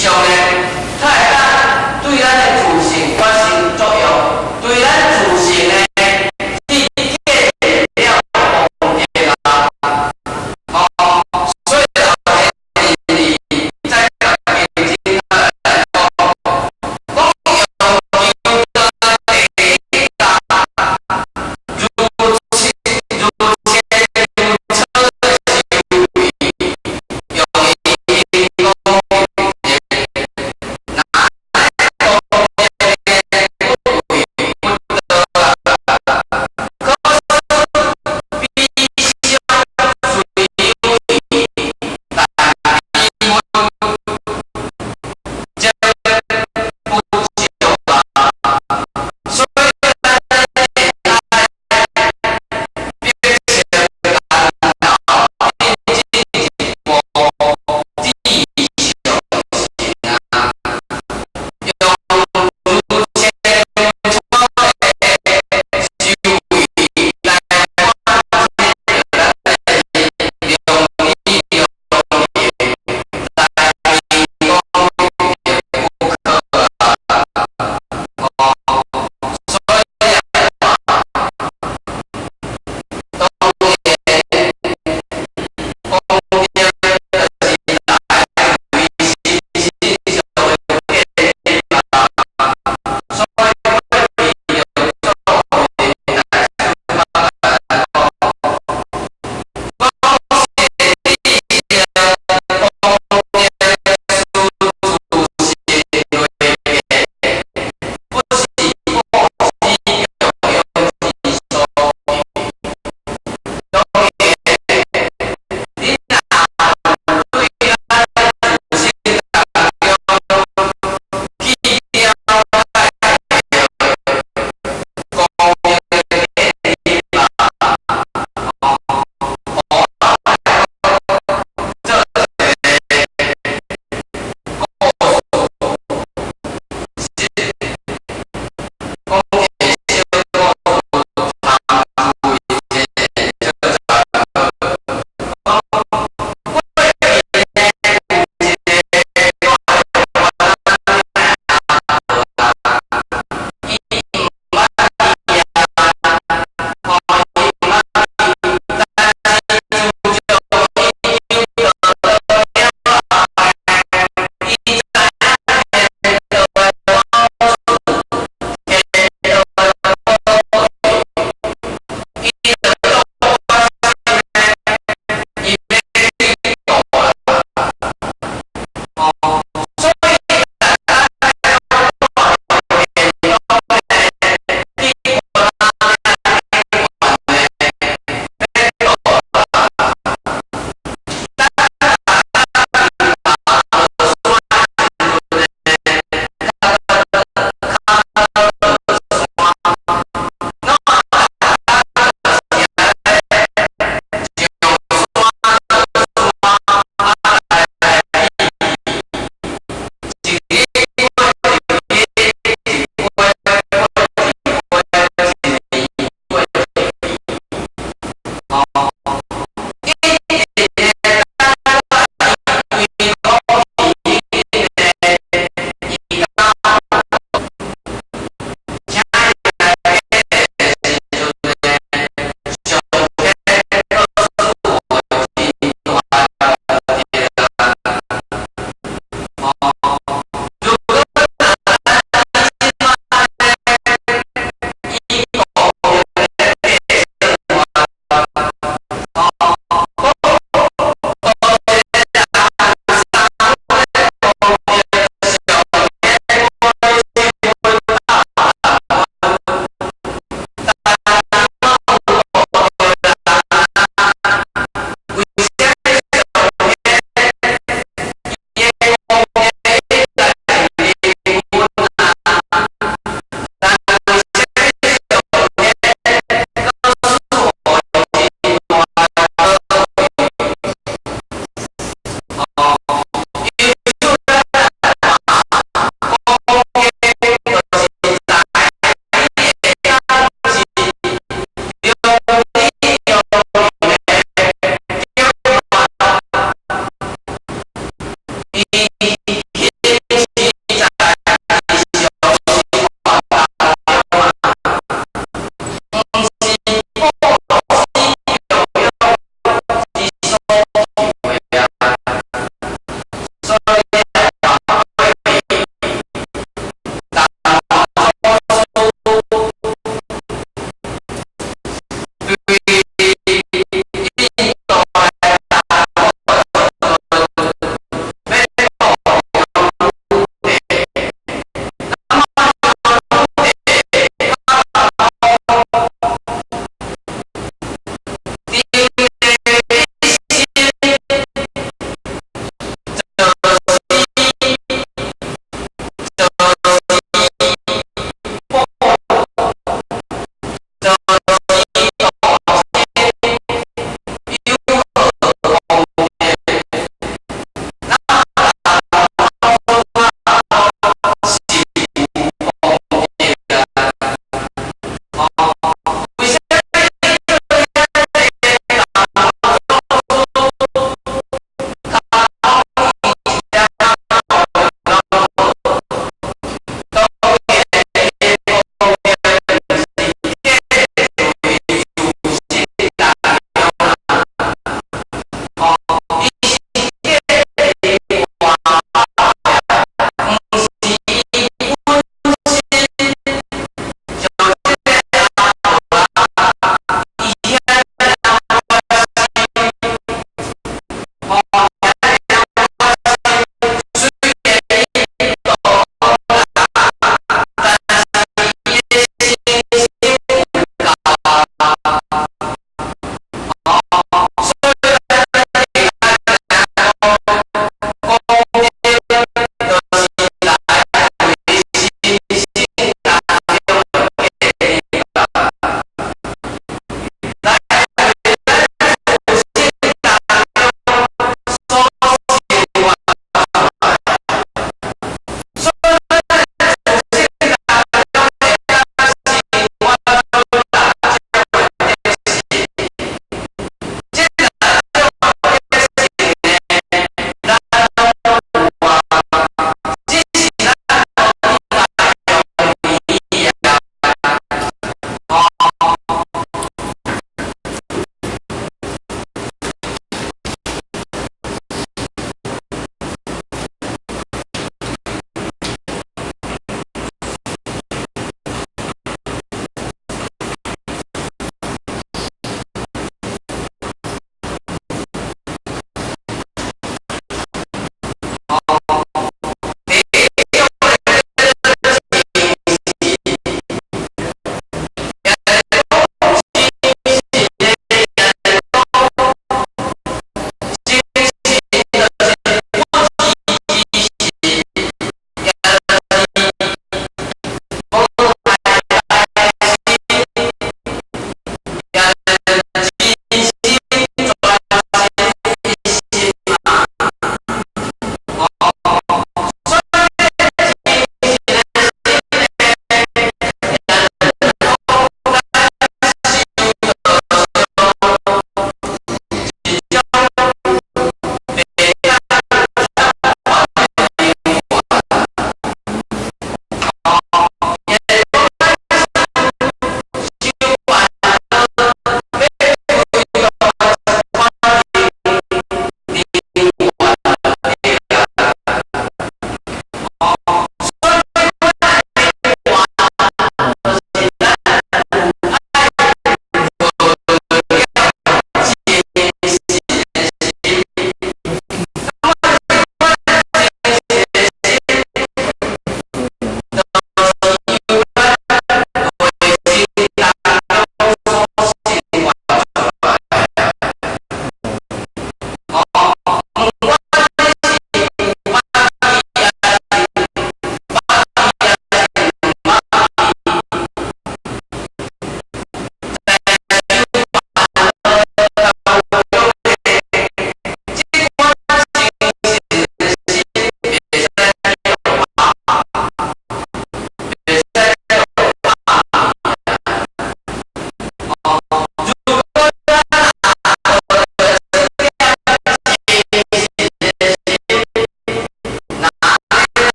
上呢，它會當對咱的自性發生作用，對咱自性呢，去建立了功德啊。哦，所以老天在經經來講，講用求得如切如切如磋的修為，用伊講。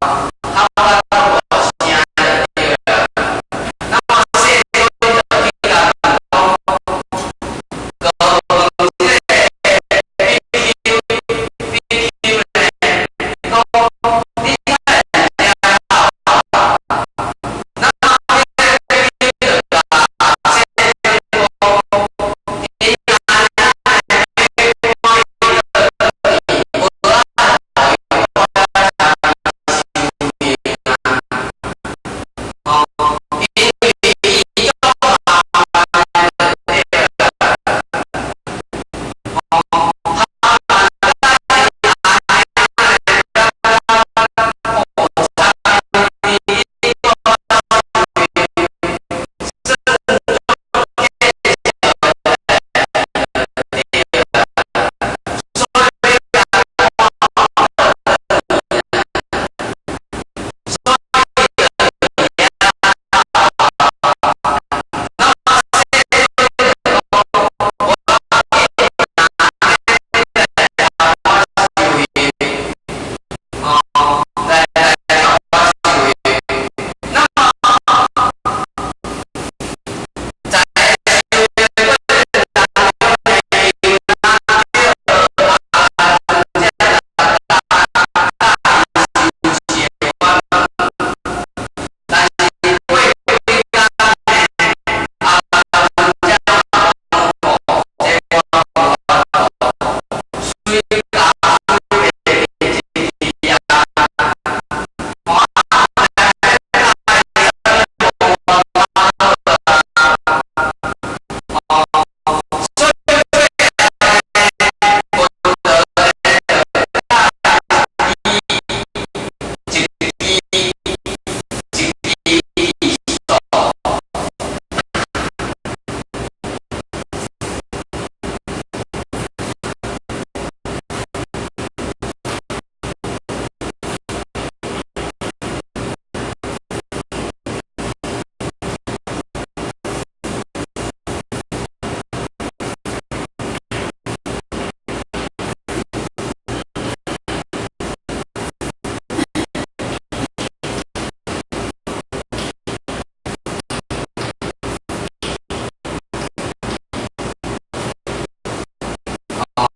吼甲足大聲就對啦。那麼世尊就去共問講，就問這个比丘比丘呢，講你敢會食哭？那麼彼個比丘就共世尊講，𪜶阿娘欲趕伊轉去，無法度予伊修行啊！哦，因為伊足麻煩就對啦。哦，阿娘哦，來來來，共我修行。那麼在修的過程當中呢，阿尊者教伊修行，但是過幾工呢，阿尊者講這我無法度，水共水袂入去啊！哦，哦，所以佛陀呢，就教伊一支一支數。哦。